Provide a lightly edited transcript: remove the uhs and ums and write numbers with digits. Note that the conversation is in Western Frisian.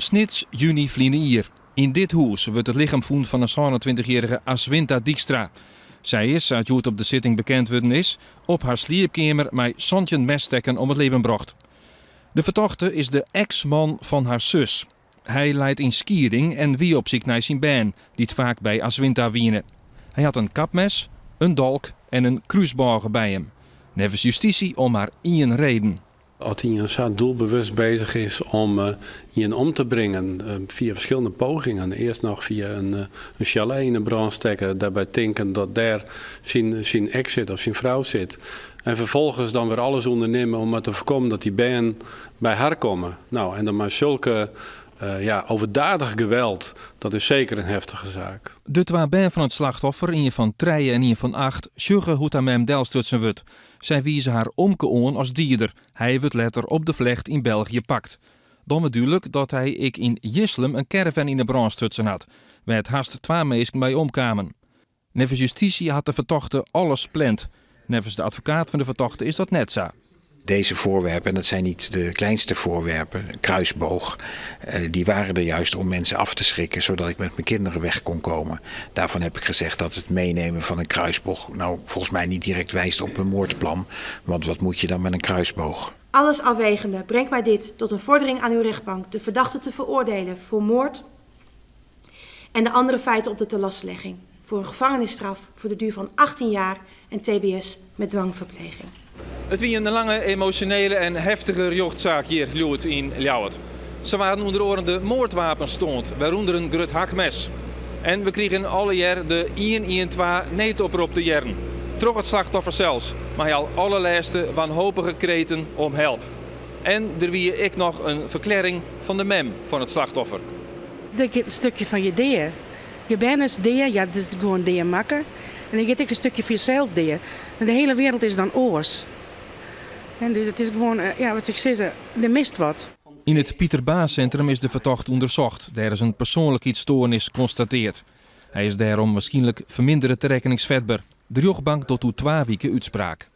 Snits, juny ferline jier. Yn dit hûs wurdt it lichem fûn fan 'e sânentweintichjierrige Aswinta Dykstra. Sy is, sa't hjoed op de sitting bekend wurden is, op har sliepkeamer mei 17 messtekken om it libben brocht. De fertochte is de eks-man fan har sus. Hy leit yn skieding en wie op syk nei syn bern, dy't faak by Aswinta wiene. Hy hat in kapmes, in dolk en in krúsbôge by him. Neffens justysje om mar ien reden. As ien sa doelbewust bezich is om ien om te bringen fia ferskillende pogingen, earst noch fia in sjalet yn 'e brân stekke, dêrby tinken dat dêr syn eks sit of syn frou sit, en ferfolgens dan wer alles ûndernimme om mar te foarkommen dat dy bern by har komme. No, en dan mei sulke ja, overdadig geweld, dat is seker in heftige saak. De twa bern fan it slachtoffer, ien fan trije en ien fan acht, sjogge hoe't har mem delstutsen wurdt. Sy wize har omke oan as dieder. Hy wurdt letter op de flecht yn België pakt. Dan wurdt dúdlik dat hy ek yn Jislum in caravan yn 'e brân stutsen hat, wêr't hast twa minsken by omkamen. Neffens justysje hat de fertochte alles pland. Neffens de advokaat fan de fertochte is dat net sa. Deze voorwerpen, en dat zijn niet de kleinste voorwerpen, een kruisboog, die waren er juist om mensen af te schrikken, zodat ik met mijn kinderen weg kon komen. Daarvan heb ik gezegd dat het meenemen van een kruisboog nou volgens mij niet direct wijst op een moordplan, want wat moet je dan met een kruisboog? Alles afwegende brengt mij dit tot een vordering aan uw rechtbank de verdachte te veroordelen voor moord en de andere feiten op de telastlegging voor een gevangenisstraf voor de duur van 18 jaar en tbs met dwangverpleging. It wie in lange, emosjonele en heftige rjochtsaak hjir hjoed yn Ljouwert. Sa waarden ûnder oaren de moardwapens toand, wêrûnder in grut hakmes. En we krigen allegear de 112 needoprop te hearren, troch it slachtoffer sels, mei al allerlêste wanhopige kreten om help. En der wie ek noch in ferklearring fan de mem fan it slachtoffer. Der giet in stikje fan je dea. Je bern is dea, ja, it is gewoan dea makke. En der giet ek in stikje fan jesels dea. De hiele wereld is dan oars. En dus it is gewoan, ja, wat sil ik sizze, der mist wat. Yn it Pieter Baan Centrum is de fertochte ûndersocht. Dêr is in persoanlikheidsstoarnis konstateard. Hy is dêrom wierskynlik fermindere tarekkeningsfetber. De rjochtbank docht oer twa wike útspraak.